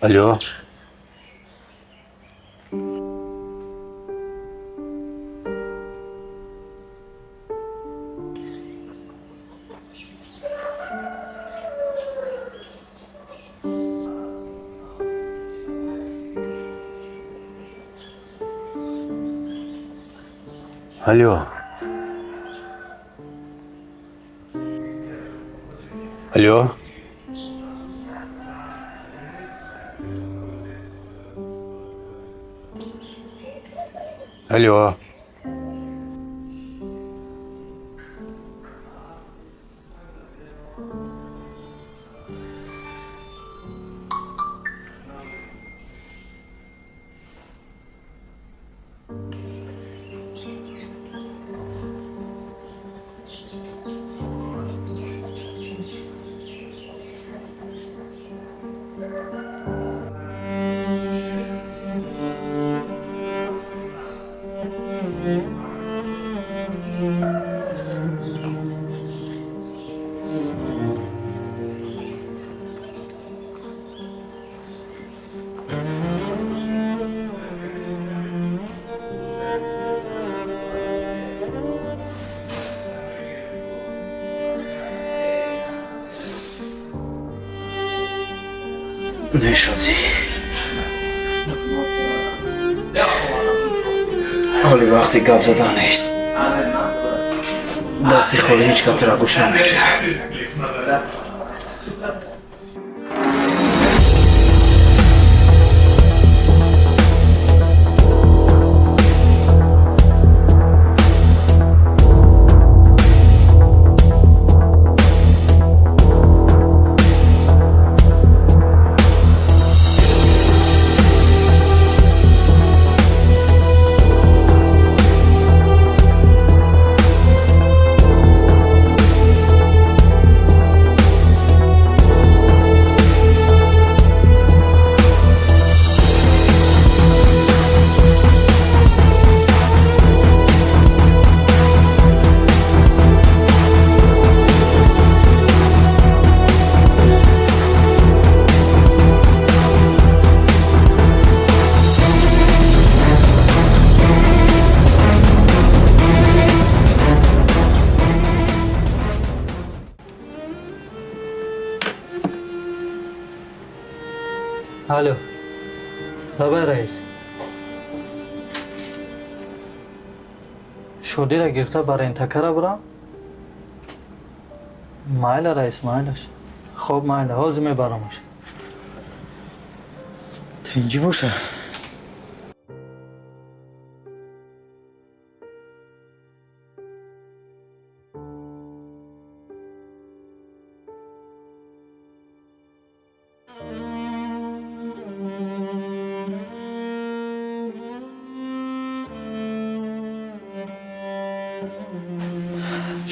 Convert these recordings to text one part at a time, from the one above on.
Алло. Алло. Алло. Алло. Нешуди. Ҳоли вақти гап задан нест. Дасти холи ҳеҷ катра гӯш намегирад. Алло. Давай, раис. Шодира гирифта ба рентакара бурам? Майла, раис, майлаш. Хоб, майла, ҳозир мебарамаш. Тинҷӣ боша.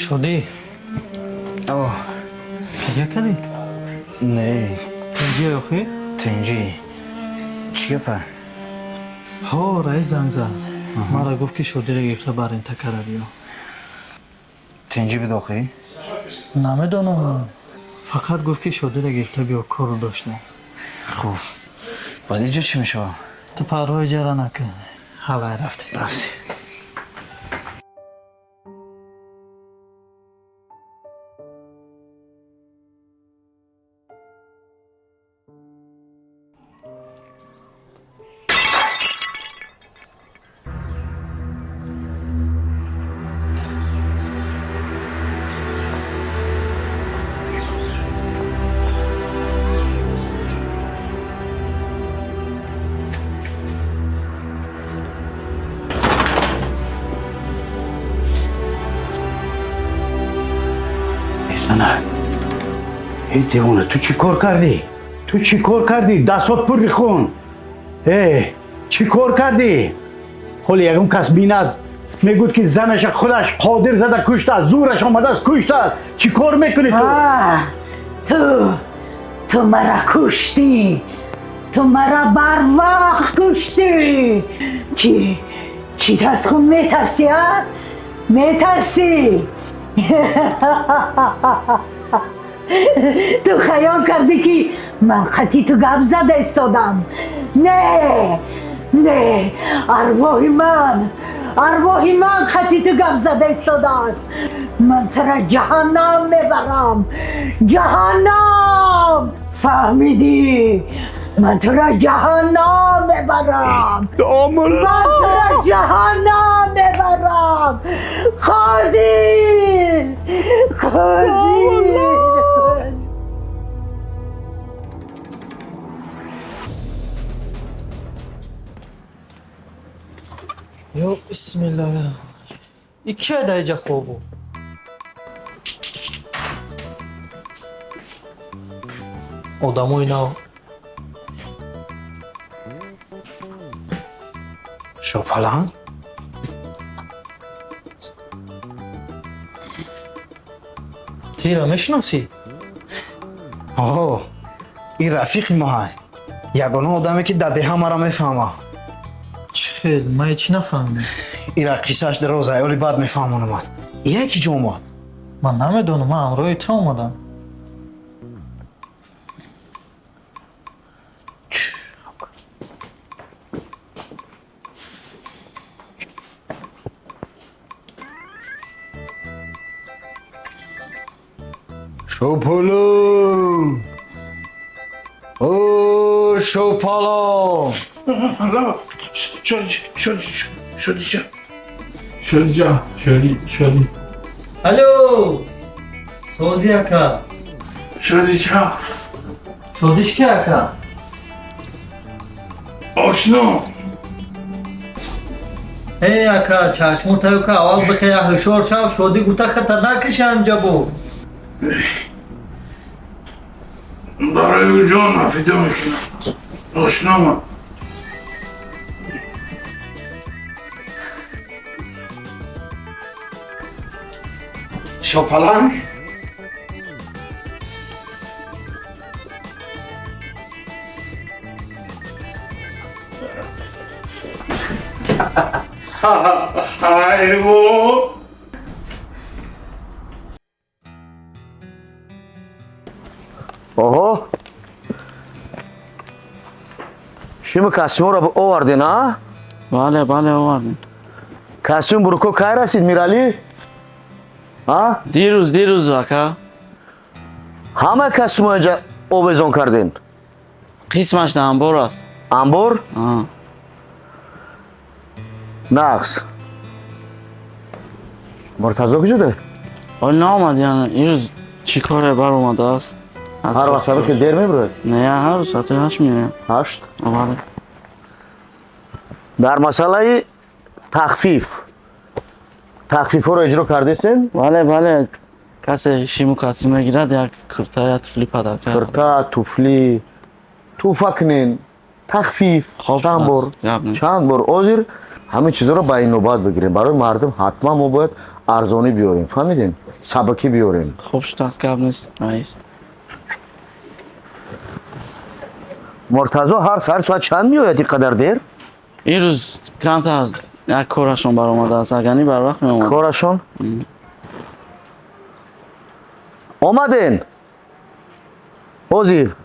Шодӣ. О. Гиря кардӣ? Не. Тинҷӣ охӣ? Тинҷӣ. Чӣ гапа? Ҳо, раис занг зад. Мара гуфт, ки Шодиро гирифта ба рентакара биё. Тинҷӣ буд охӣ? Намедонам. Фақат гуфт, ки Шодиро гирифта биё, кор доштем. Хуб. Баъд иҷа чӣ мешавад? Ту парвои ҷара накун. Ҳавай, рафтем. Рафтем. Занак, эй девона, ту чӣ кор кардӣ? Ту чӣ кор кардӣ? Дастот пурри хун. Э, чӣ кор кардӣ? Ҳоли ягон кас бинад, мегӯд, ки занаша худаш Қодир зада куштааст, зӯраш омадааст, куштааст. Чӣ кор мекунӣ ту? Ту мара куштӣ, ту мара барвақт куштӣ. Чӣ аз хун метарсӣ, а? Метарсӣ? Ту хаёл кардӣ, ки Ман хати ту гап зада истодам. Не, не, арвоҳи ман, арвоҳи ман хати ту гап зада истодааст. Ман тура ҷаҳаннам мебарам, ҷаҳаннам. Фаҳмидӣ? Ман тура ҷаҳаннам мебарам. Ман тура ҷаҳаннам мебарам. Қодир, Қодир. Ё бисмиллоҳ. И кия дар иҷа хобу? Одамои нав. Шопаланг? Тира мешиносӣ? Оҳо, ин рафиқи моҳай. Ягона одаме ки дар деҳа маро мефаҳма. Чӣ хел? Ман ҳечи нафаҳмидам. Ира қиссааш дароза, оли баъд мефаҳмонамад. Ия ки ҷо омад? Ман намедонам, ман ҳамроҳи ту омадам. Шополон! О, Шополон! Шодиҷон, шоди, шоди. Алло! Сози ака. Шодиҷон. Шодиш ки ака? Ошно. Эй ака, чашму таю ка аввал бихея ҳушёр шав, шодӣ гуфта хатарнакиш анҷа буд. Барои ӯ ҷон фидо мекунам. Ошномам. Шопаланг? Ҳайво! Оҳо, шумо костюмро оварден, а? Бале, бале, овардем. Костюм буруко кай расид, Миралӣ? А? Дирӯз, дирӯз, ака. Ҳама костюмро инҷа овезон карден? Қисмаш дар анбор аст. Анбор? А. Нақс. Муртазо куҷода? Ҳол наомад, яъне ирӯз чӣ коре баромадааст? Ҳар вақт сабаки дер мебурад? Не, ҳар рӯз соати 8 меояд. 8? Бале. Дар масъалаи тахфиф, тахфифҳоро иҷро кардесен? Бале, бале. Касе шиму каси мегирад, як курта, як туфли падарка. Курта, туфли, туҳфа кунен, тахфиф, Хоб чанд бор, аст, гап нест. чанд бор. Ҳозир ҳамин чизҳоро ба ин навбат бигирем. Барои мардум ҳатман мо бояд арзонӣ биёрем, фаҳмидем? Сабакӣ биёрем. Хуб шудааст, гап нест, раис. Муртазо ҳар саҳар соат чанд меояд ин қадар дер? Ирӯз камтар як корашон баромадааст, агар ни барвақт меомад. Корашон? Омаден? Ҳозир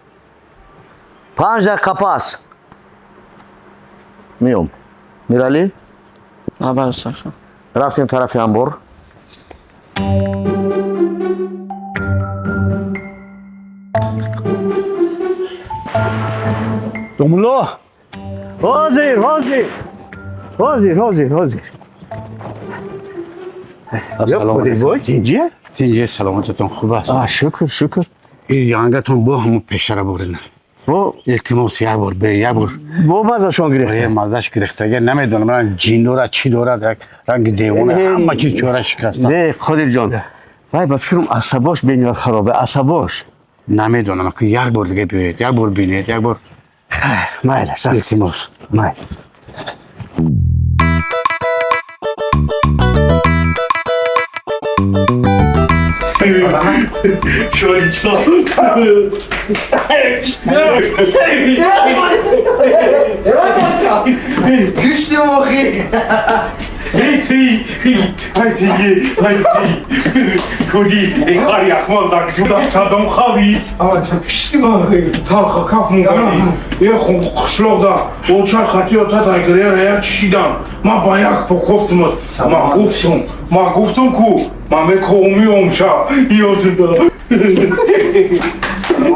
5 дақиқа пас меом. Миралӣ? Лабай, устака. Рафтем тарафи анбор. Домулло! Ҳозир, ҳозир, ҳозир, ҳозир, ҳозир. Ассалому алайкум. Тинҷия? Тинҷия, саломататон хуб аст? А, шукр, шукр. Ин янгатон бо ҳамон пешара бурина. Бо Илтимос, як бор, бе, як бор. Бо мазашон гирифта. Е, мазаш гирифтага, намедонам, ранг ҷин дорад, чӣ дорад, як ранги девона, ҳама чиз чора шикаста. Не, Қодирҷон. Вай, ба фикрам асабош бениҳоят харобе, асабош. Намедонам, ки як бор дига биёед, як бор бинед, як бор. Майлаш, Илтимос. Майл. Шодиҷон. Гӯшти мохӣ! Эй, эй, эй, куди, эй, хари ахмал так, тадом хави. Талха каф мугани. Э, қишлоқда олчай хатиё татайгирера чишидан. Ма ба як по кофтумат. Ма гуфтум, ма гуфтум ку, ма мекоумиём ша. Ёфтум.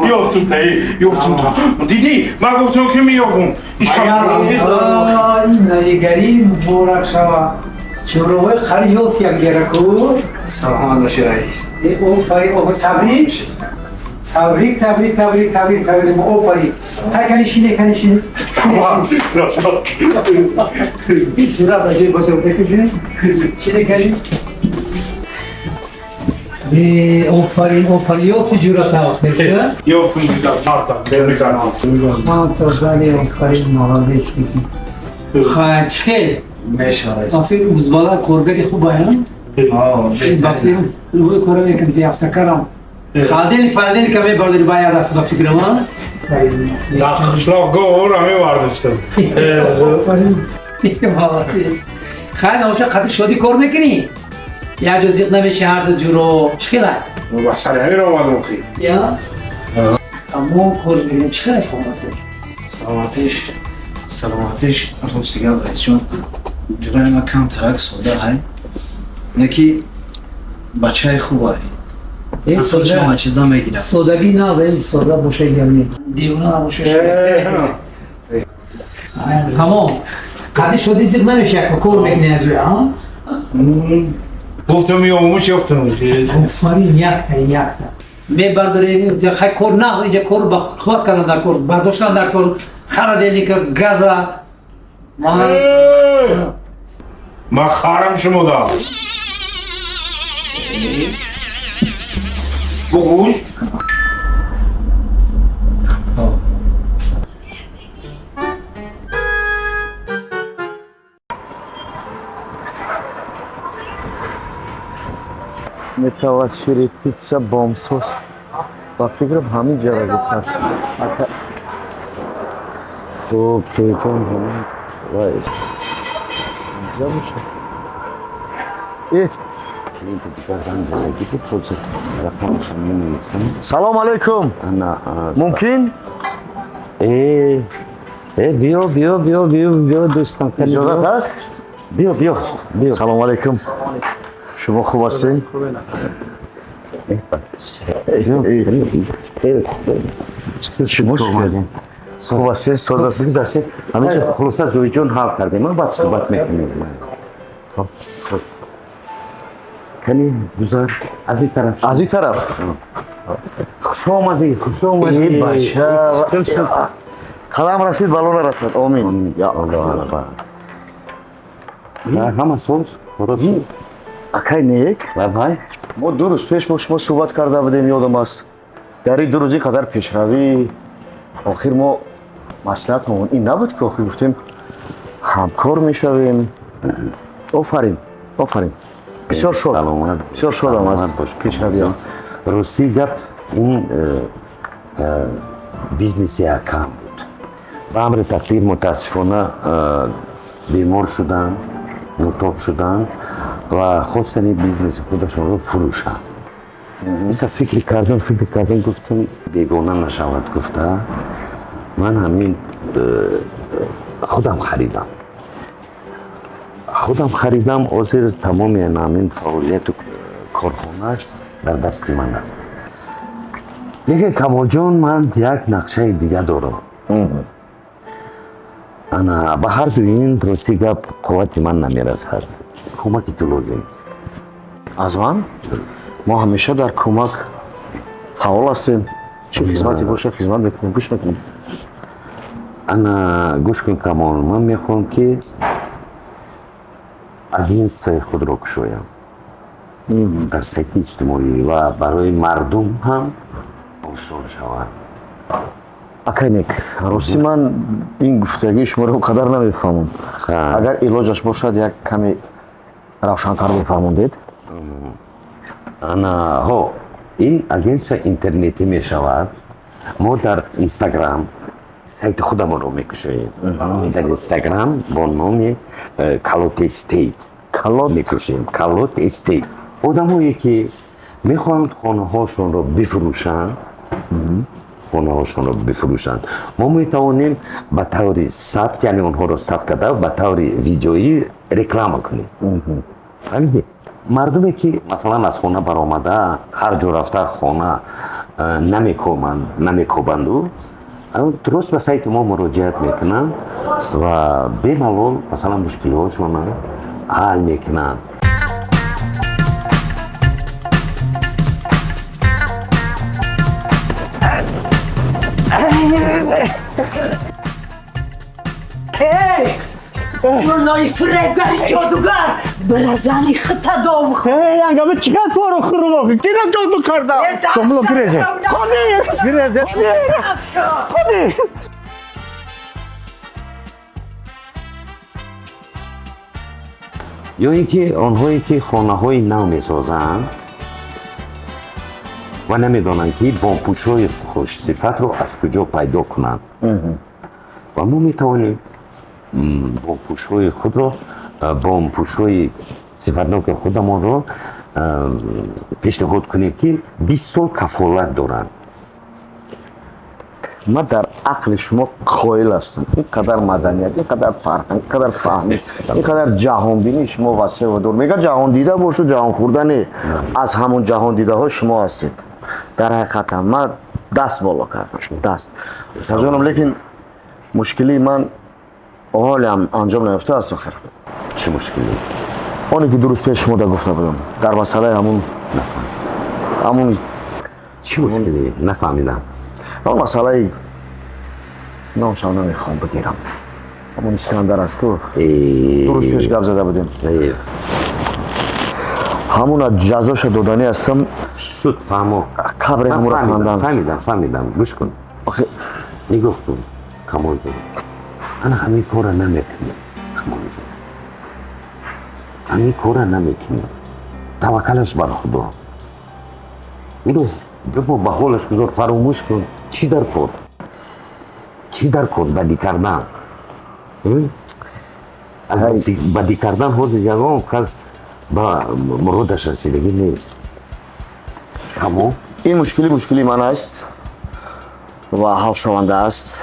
Ёфтум та, ёфтум та. Диди, ма гуфтум ки меёфум. Ин навигарӣ муборак шава. Чӯровои қари ёфт як гераку. Саломат бошӣ, раис. Офарин, табрик. Табрик, табрик, табрик, табрик, табрик. Офарин. Тай кани шине, кани шине. Ҷура ба ҷои бошад, бекушине. Шине кани. Офарин, офарин. Ёфти ҷура та. Ёфтум, марта, Ман тозани, офарин, молодец. Ха, чхел. Мешава, раис. Офарин, узбала коргари хуб ая. Ба фикрам, рӯи кора мекунад, яфтакарам. Холодильник, холодильник мебардори ба яд аст, ба фикрам, а? Дар қишлоқ говора мевардиштам. Офарин. Молодец. Хайр, намоша қади шодӣ кор мекунӣ? Як ҷо зиқ намеши ҳар ду ҷуро. Чӣ хела? Ба сари ҳамин омадам хи. Я? Аммо кор мекунем. Чӣ хела саломатиш? Саломатиш, саломатиш, рости гап, раисҷон, ҷураи ма кам тарак сода ҳай, не ки бачаи хуб ай. Сода чиз намегирад. Содагӣ нағз, ин сода боша гамни. Девона набоша. Тамом. Қади шодӣ зиқ намеши, як кор мекунӣ аз ҷоя, а? Гуфтам меомуш, ёфтам. Офарин, якта, якта. Мебардорем, хай кор нағз, иҷа кор ба қувват кардан дар кор, бардоштан дар кор, холодильника, газа. Ман харам шумода. Бугуш. Метавад шири питса бомсос. Ба фикрам, ҳамин ҷара гуфтанд. Хуб, Суиҷон, ҳамин вай Инҷа бошад. Э, клиенти дигар занг задагӣ буд, ҳозир рақамашро менависам. Салом алейкум. Ана. Мумкин? Э, э, биё, биё, биё, биё, биё, дӯстам. Иҷозат ҳаст? Биё, биё, биё. Салом алейкум. Шумо хуб ҳастед? Шумо хуб ҳастед? Соз ҳастед? Гузаштед. Ҳаминҷо хулоса Зоиҷон ҳал кардем, баъд суҳбат мекунем. Хоб, хоб. Кани, гузар, аз ин тараф. Аз ин тараф. Хуш омадӣ, хуш омадӣ. Э, бача. Қалам расид, бало нарасад. Омин. Я Аллоҳ акбар. Ҳама соз, корот. Акай Нек. Лаббай. Мо 2 рӯз пеш бо шумо суҳбат карда будем, ёдам аст. Дар ин 2 рӯз ин қадар пешравӣ, охир мо маслиҳатамон ин набуд, ки охир гуфтем ҳамкор мешавем. Офарин, офарин. Бисёр шод. Саломат. Бисёр шодам аз Саломат бош. пешравиам. Рости гап, ин бизнеси акам буд. Ба амри тақдир, мутаассифона, бемор шуданд, нотоб шуданд ва хостанд ин бизнеси худашонро фурӯшанд. Инта фикр кардам, фикр кардам, гуфтам, бегона нашавад гуфта, ман ҳамин худам харидам. Худам харидам, ҳозир тамоми ҳамин фаъолияту корхонааш дар дасти ман аст. Лекин, Камолҷон, ман як нақшаи дига дорам. Ана ба ҳар дуи ин, рости гап, қуввати ман намерасад. Кӯмаки ту лозим. Аз ман? Мо ҳамеша дар кӯмак фаъол ҳастем. Чӣ хизмате бошад, хизмат мекунем, гӯш мекунем. Ана гӯш кун, Камол, ман мехоҳам, ки агентствои худро кушоям дар сайти иҷтимоӣ ва барои мардум ҳам осон шавад. Акай Нек, рости ман ин гуфтагии шуморо он қадар намефаҳмам. Агар илоҷаш бошад, як каме равшантар бифаҳмондед. Ана ҳо, ин агентство интернетӣ мешавад. Мо дар Инстаграм сайти худамонро мекушоем, дар Инстаграм бо номи Калоти Стейт. Калот мефурӯшем, Калот Эстейт. Одамое ки мехоҳанд хонаҳошонро бифурӯшанд, хонаҳошонро бифурӯшанд, мо метавонем ба таври сабт, яъне онҳоро сабт карда, ба таври видеоӣ реклама кунем. Фаҳмидӣ? Мардуме ки масалан аз хона баромада, ҳар ҷо рафта хона намекобанд, намекобанду дуруст ба сайти мо муроҷиат мекунанд ва бемалол масалан мушкилиҳошонро ҳал мекунанд. Эй, муллои фиребгари ҷодугар, бира зани хита дом. Эй, ангама чӣ қадр пору хурум охи? Кира ҷоду карда? Домло гирезе. Ходи, гирезе. Ходи. Ё ин ки онҳое ки хонаҳои нав месозанд ва намедонанд, ки бомпӯшҳои хушсифатро аз куҷо пайдо кунанд, ва мо метавонем бомпӯшҳои худро, бомпӯшҳои сифатноки худамонро пешниҳод кунем, ки 20 сол кафолат доранд. Ман дар ақли шумо қоил ҳастам. Ин қадар маданият, ин қадар фарҳанг, ин қадар фаҳмӣ, ин қадар ҷаҳонбинии шумо васеъ ва дур. Мегӯяд, ҷаҳондида бошу, ҷаҳонхӯрда не. Аз ҳамон ҷаҳондидаҳо шумо ҳастед. Дар ҳақиқатан ман даст боло кардам, даст сарҷонам. Лекин мушкилии ман ҳолиам анҷом наёфтааст охир. Чӣ мушкилӣ? Оне ки 2 рӯз пеш шумо да гуфта будам дар масъалаи ҳамун ҳамун. Чӣ мушкилӣ? Нафаҳмидам. Он масъалаи номшам намехоҳам бигирам, ҳамон Искандар аст ку, 2 рӯз пеш гап зада будем. Ҳамуна ҷазоша доданӣ ҳастам. Шуд, фаҳмо. Қабре ҳамура кандан. Фаҳмидам, фаҳмидам. Гӯш кун, нигоҳ кун, Камолҷон, ана ҳамин кора намекунем. Камолҷон, ҳамин кора намекунем. Таваккалаш бар Худо. Ӯро бибо, ба ҳолаш гузор, фаромӯш кун. Чӣ дар кор, чӣ дар кор бадӣ кардан? Аз бадӣ кардан ҳозир ягон кас ба муродаш расидагӣ нест. Тамом. Ин мушкилӣ мушкилии ман аст ва ҳалшаванда аст.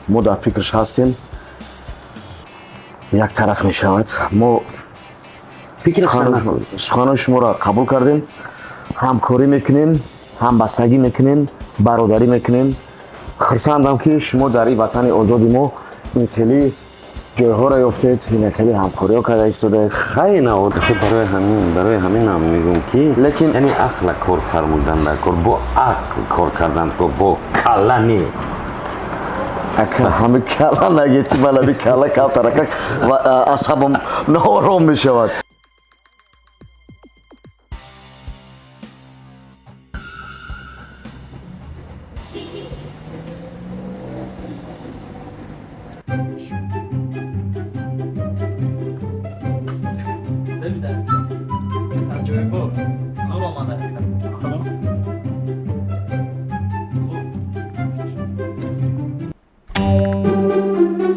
Мо дар фикраш ҳастем, як тараф мешавад. Мо суханои шуморо қабул кардем, ҳамкорӣ мекунем, ҳамбастагӣ мекунем, бародарӣ мекунем. Хурсандам, ки шумо дар ин ватани озоди мо ин хеле ҷойҳоро ёфтед, ин хеле ҳамкориҳо карда истодаед. Хайна, барои ҳаминам мегӯм, ки лекин яъне ақла кор фармудан дар кор, бо ақл кор кардан кор, бо калла не. Ака, ҳами калла нагед, ки ман ами калла калтаракак ва асабам ноором мешавад. Аҷоибот зур омада.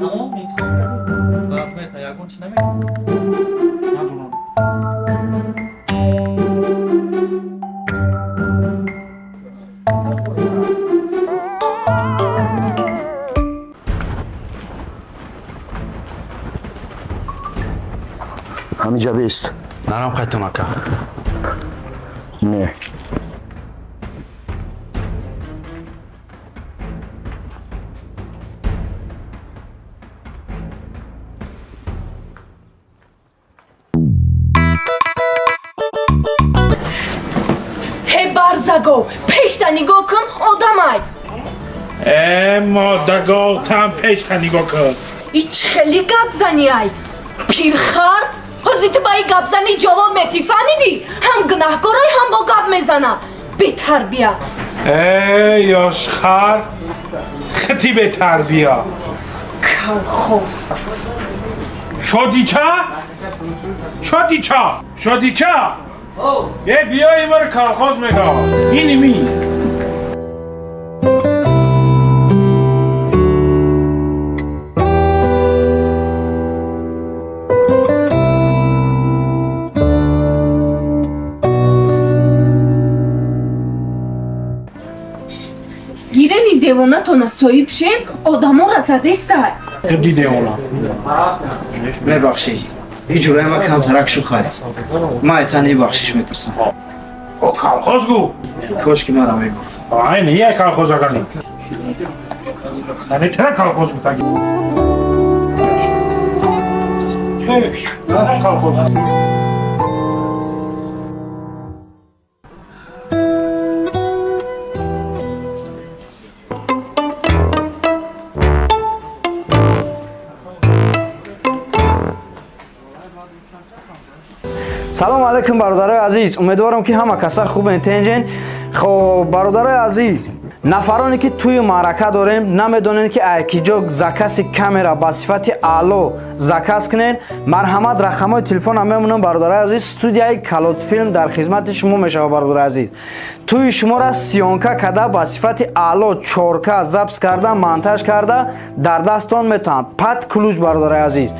Тамом, интихоб кардӣ? Размета ягон чӣ намекунӣ? Надонам. Ҳамиҷа бист. Нарам қайтум, ака. Не. Ҳе, барзаго, пешта нигоҳ кун, одамай. Э, модагов, там пешта нигоҳ кун. И чӣ хеле гапзани ай, пирхар? Ҳозир ту ба и гапзанӣ ҷавоб метӣ, фаҳмидӣ? Ҳам гунаҳкорай, ҳам бо гап мезана, бетарбия. Э, ёшхар, хити бетарбия. Колхоз. Шодича, шодича, шодича. Е, биё, имаро колхоз мега ини ми. Девонатона соҳиб шем, одаморо задестай. Ди девона. Мебахшӣ, ин ҷураи ма камтарак шухай. Ман айтани бахшиш мепурсам. О, колхоз гу. Кош ки мара мегуфт. Ай, не я колхоз агани. Ани тра колхоз гутаги. Колхоз. Салом алейкум, бародарои азиз. Умедворам, ки ҳама каса хубен, тенҷен. Хоб, бародарои азиз, нафароне ки тӯи маърака дорем, намедонем, ки айкиҷо закази камера ба сифати аъло заказ кунен, марҳамат, рақамҳои телефонам мемонам, бародарои азиз. Студияи Калотфилм дар хизмати шумо мешавад, бародарои азиз. Тӯи шуморо съёмка карда, ба сифати аъло 4К запись карда, монтаж карда, дар дастон метавонад под ключ, бародарои азиз.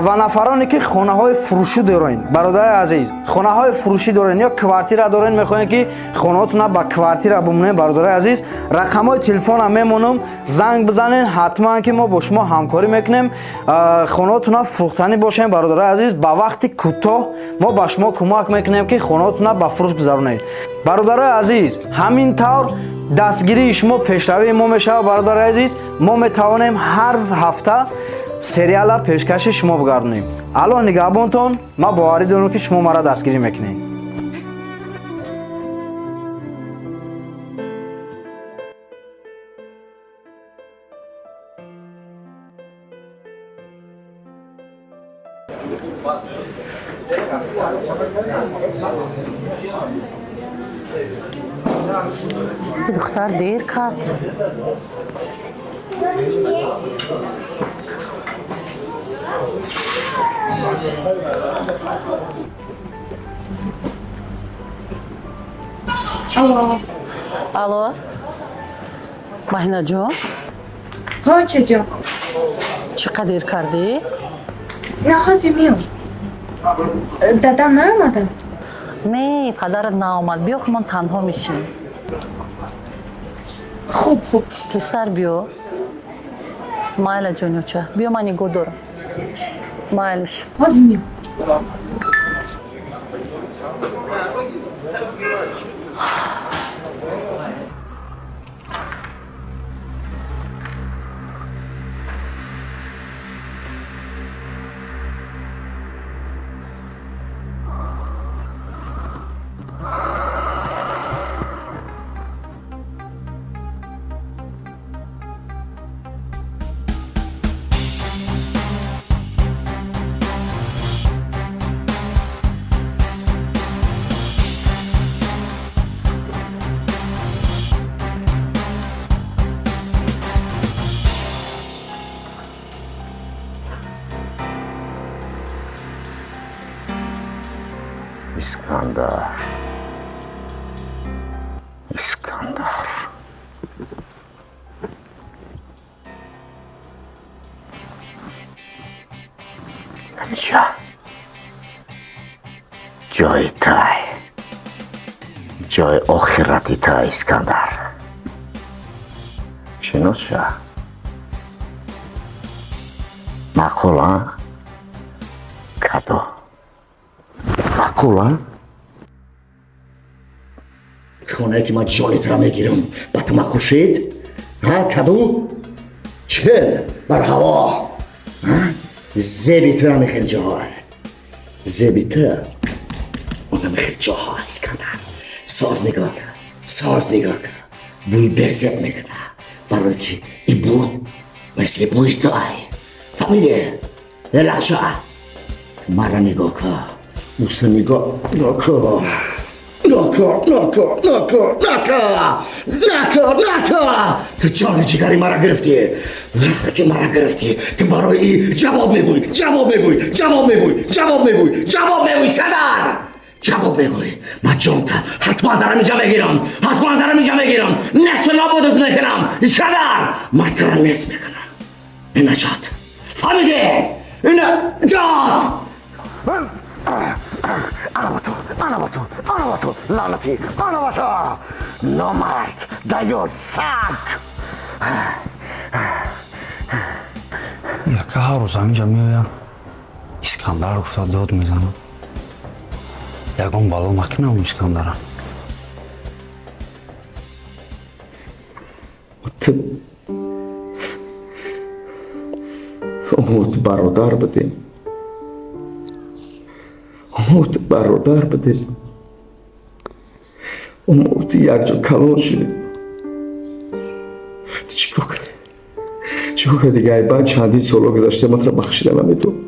Ва нафароне ки хонаҳои фурӯшӣ дорен, бародари азиз, хонаҳои фурӯшӣ дорен ё квартира дорен, мехоҳем, ки хонаотона ба квартира бимонем, бародари азиз, рақамҳои телефонам мемонам, занг бизанен, ҳатман ки мо бо шумо ҳамкорӣ мекунем. Хонаотона фурӯхтанӣ бошем, бародари азиз, ба вақти кӯтоҳ мо ба шумо кӯмак мекунем, ки хонаотона ба фурӯш гузаронед. Бародарои азиз, ҳамин тавр дастгирии шумо пешравии мо мешавад, бародари азиз. Мо метавонем ҳар ҳафта сериала пешкаши шумо бигардонем. Аллоҳ нигаҳбонтон. Ман боварӣ дорам, ки шумо маро дастгирӣ мекунед. Духтар дер кард. Алло. Алло. Маҳинаҷон? Ҳо, чеҷон. Чӣ қадр дер кардӣ? На, ҳозир миём. Дадам наомадам? Не, падарат наомад. Биё, хумон танҳо мешинем. Хуб, хуб. Тезтар биё. Майла, ҷонюча. Биё, ман нигоҳ дорам. Майлиш. Ҳозир миём. Искандар. Искандар. Ҳамиша ҷои тай. Ҷои охирати тай, Искандар. Шинос ша. Маъқул, а? Кадо. Маъқул, а? Хонае ки ман ҷони тура мегирам, ба ту маъқул шид? Ҳа, каду? Чӣ? Бар ҳаво. Зеби ту ҳами хел ҷоҳое. Зеби ту онами хел ҷоҳое, Искандар. Соз нигоҳ кар, соз нигоҳ кар. Бӯи безеб мекунад. Барои ки и бӯ мисли бӯи ту ай. Фаҳмидӣ? Релакс ша. Мара нигоҳ кар. Уса нигоҳ накар. Накар, накар, накар, накар, накар, накар. Ту ҷони ҷигари мара гирифтӣ. Ту мара гирифтӣ. Ту барои и ҷавоб мегӯй, ҷавоб мегӯй, ҷавоб мегӯй, ҷавоб мегӯй, ҷавоб мегӯй, Искандар. Ҷавоб мегӯй. Ман ҷонта ҳатман дар ҳаминҷа мегирам. Ҳатман дар ҳаминҷа мегирам. Несту нобудут мекунам. Искандар, ман туро нест мекунам. Ин наҷот. Фаҳмидӣ? Ин наҷот. Ана ба ту, ана ба ту, ана ба ту, лаънатӣ, ана ба ту. Номард, даюс, саг. Яка ҳар рӯз ҳаминҷа меоям, Искандар гуфта дод мезанам. Ягон бало накунам Искандара. Мо ту бародар будем. Мо ту бародар будем. Мо ту якҷо калон шудем. Ту чӣ кор кардӣ? Чӣ кор кардӣ? Гайбан чандин солҳо гузашта ман туро бахшида наметавонам.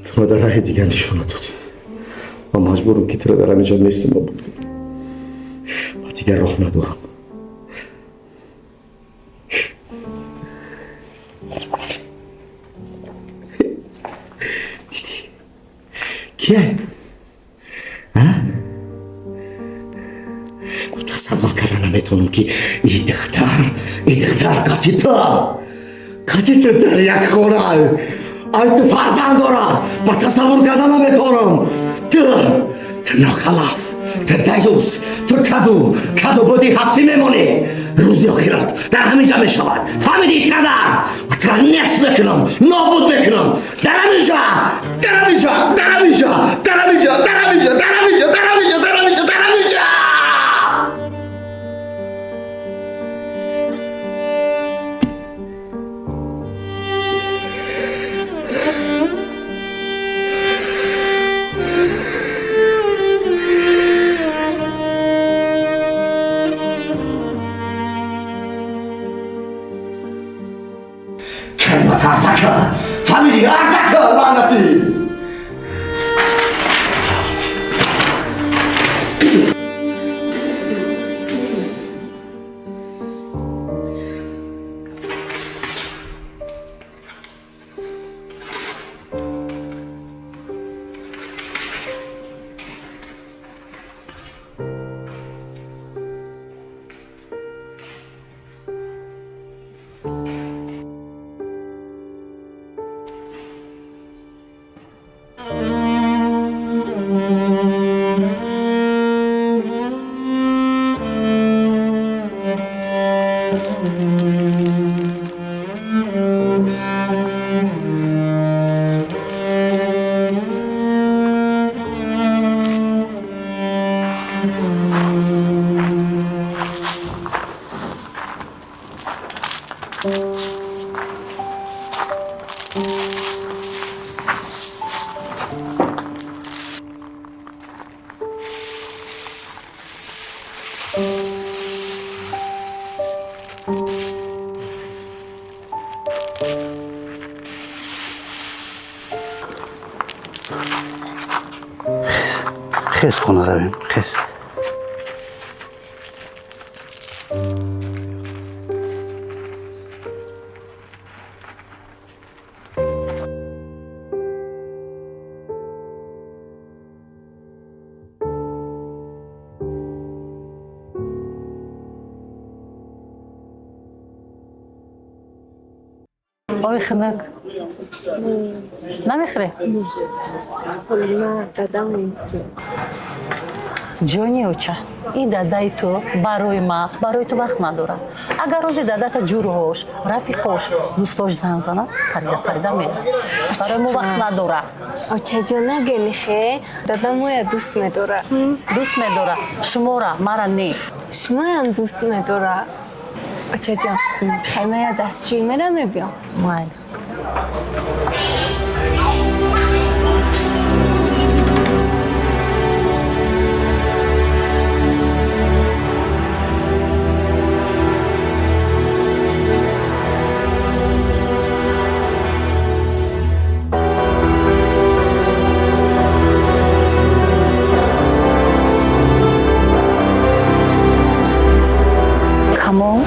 Ту ма дар раҳи дигар нишона додӣ. Ман маҷбурам ки туро дар ҳамин ҷо нестам нобуд кунам. Ман дигар роҳ надорам. Дидӣ? Кия? Тасаввур карда наметавонам ки и духтар қати ту дар як хона ай ту фарзанд дора. Ман тасаввур карда наметавонам. Ту нохалаф, ту даюс, ту каду буди ҳастӣ мемонӣ. Рӯзи охират дар ҳамин ҷа мешавад. Фаҳмидӣ, Искандар? Ман туро нест мекунам, нобуд мекунам. Дар ҳамин ҷа, дар ҳамин ҷа, дар ҳамин ҷа, дар ҳамин ҷа, дар ҳамин ҷа, дар ҳамин ҷа, дар ҳамин ҷа, дар ҳамин ҷа, дар ҳамин ҷа. Фамилии Арзака, лаънатӣ! Хез, хона равем, хез. Ой, хунук. Намехӯре? Дадам интизор. Ҷони оча, ин дадаи ту барои ма, барои ту вақт надорад. Агар рӯзи дадата ҷурҳош, рафиқош, дӯстош занг занад, парида парида мерад. Барои мо вақт надорад. Очаҷон, нагелихе, дада моя дӯст медорад. Дӯст медорад. Шумора, мара не. Шумоям дӯст медорад. Очаҷон, хаймая дастшӯй мера мебиём. Майли. Камол?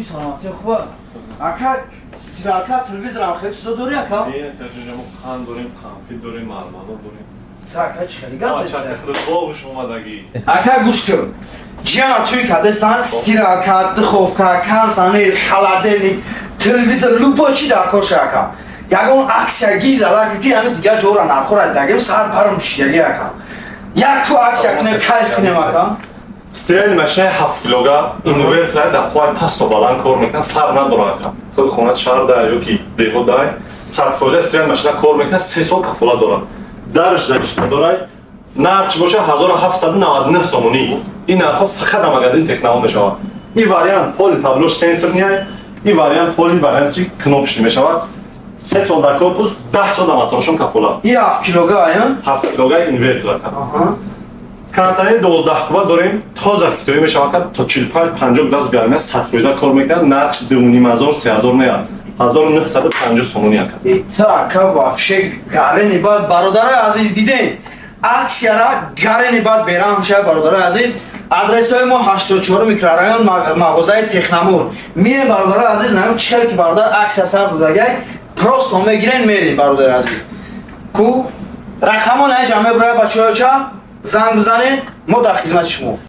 Хуби, саломатӣ хуба. Ака, стиралка, телевизорам хеле чизо дорӣ, ака? Не, ака ҷон, мо қанд дорем, қанфит дорем, мармелад дорем. Та, ака, чӣ хеле гап Чарка худо боғиш омадагӣ. Ака, гӯш кун. Ҷиана туй кадесан стиралка, духовка, кондиционер, холодильник, телевизор, любой чи дар кор ша, ака. Ягон акция гизала, ки ҳами дигар ҷора нархора дагем, сар парам шидаги, ака. Яку акция кунем, кайф кунем, ака. Стиральный машинаи 7 килога, инвертор, дар қувваи пасту баланд кор мекунад, фарқ надорад, ака. Худ хона шаҳр да ё ки деҳот дай, 100% стиральный машина кор мекунад, 3 сол кафолат дорад. Дарш дарш надорад. Нарх боша 1799 сомонӣ. Ин нархҳо фақат дар магазин Технамо мешавад. Ин вариант поли таблош сенсорный, ин вариант поли варианти кнопочный мешавад. 3 сол дар корпус, 10 сол дар моторшон кафолат. И 7 килога, ая? 7 килога инвертор. Кондиционери 12 куба дорем, тоза хитоӣ мешавад, то 45-50 градус гармия 100% кор мекунад, нархш 2500, 3000 неяд. 1950 сомонӣ, ака. Та, ака, вообще гарени бад, бародарои азиз, дидем. Аксияра гарени бад бераҳм шава, бародарои азиз. Адресҳои мо 84 микрорайон, мағозаи Технамур. Мием, бародарои азиз, намем чӣ хеле ки бародар аксия сар додагай, просто мегирен, мерем, бародари азиз. Ку рақамон аҷа мебурая, бачаҳоча, занг бизанед, мо дар хизмати шумо.